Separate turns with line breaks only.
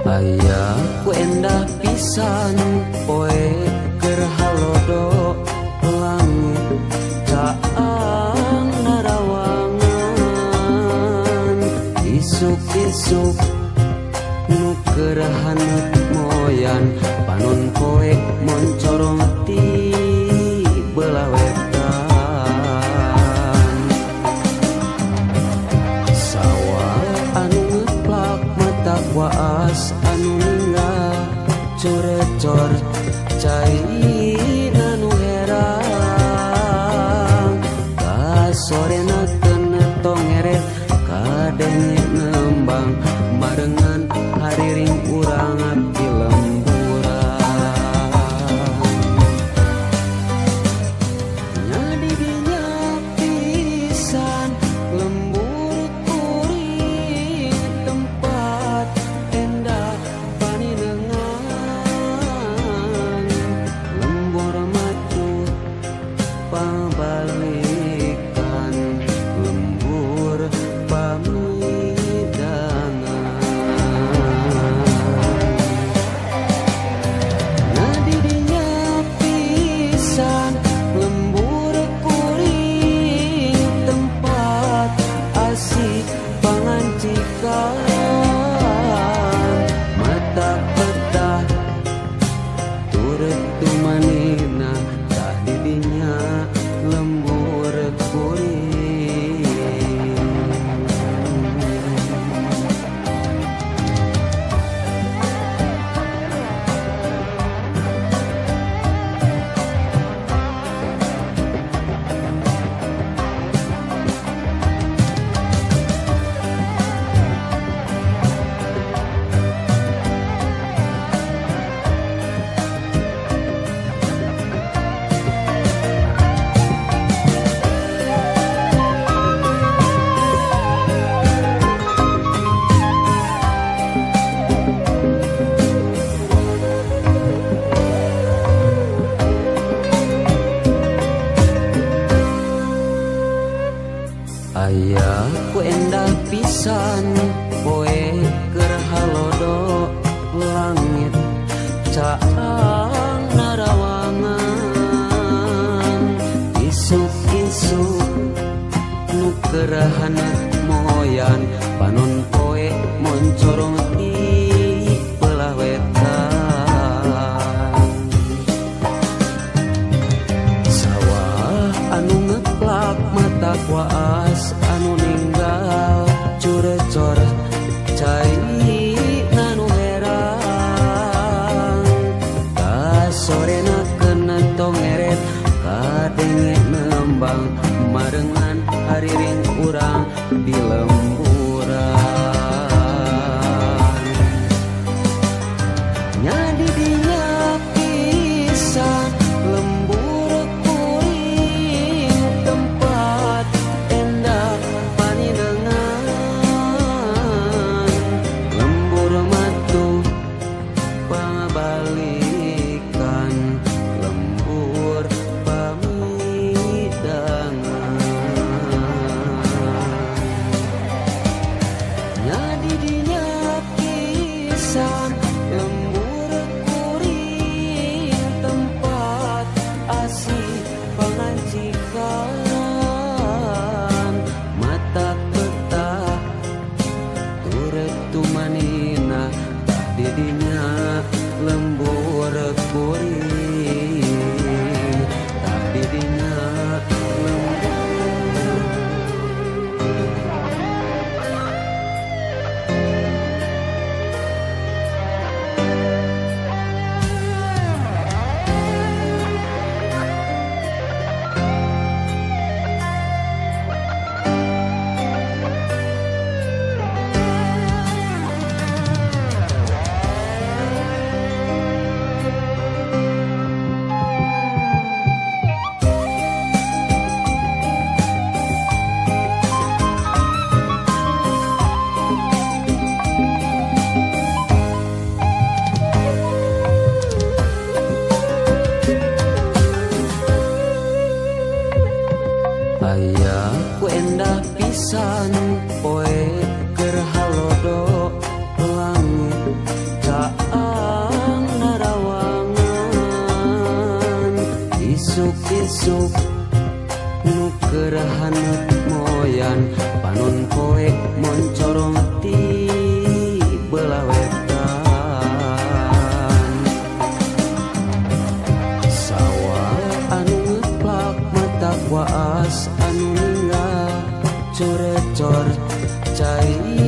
Aya ku endah pisan poe keur halodo langit caang narawangan isuk-isuk nu keur haneut moyan panon poe moncorong ti belah wetan sawah anu ngeplak mata waas anu ninggal corecor cai nanu herang kasorena teu tongeret kadenge nembang barengan hariring urang di lemburan nya didinya pisan lembur kuring tempat endah paninengan lembur matu pabalikan lembur pamidangan nah didinya pisan lembur kuring tempat asih pangancikan mata petah turut tumanina tah didinya lembur kuring. Aya ku endah pisan poe keur halodo langit caang narawangan isuk-isuk nu keur haneut moyan panon poe moncorong ti belah wetan sawah anu ngeplak mata waas anu ninggal curecor cai nanu herang kasorena kena tongeret kadenge nembang marengan hariring urang di lemburan nya didinya pisan lembur kuring tempat endah paninengan lembur matu pabalikan lembur pamidangan nya didinya pisan lembur kuring tempat asih pangancikan mata petah turut tumanina tah didinya lembur kuring tah didinya lembur. isuk nu keur haneut moyan panon poe moncorong ti belah wetan. Sawah anu ngeplak mata waas anu ninggal corecor cai.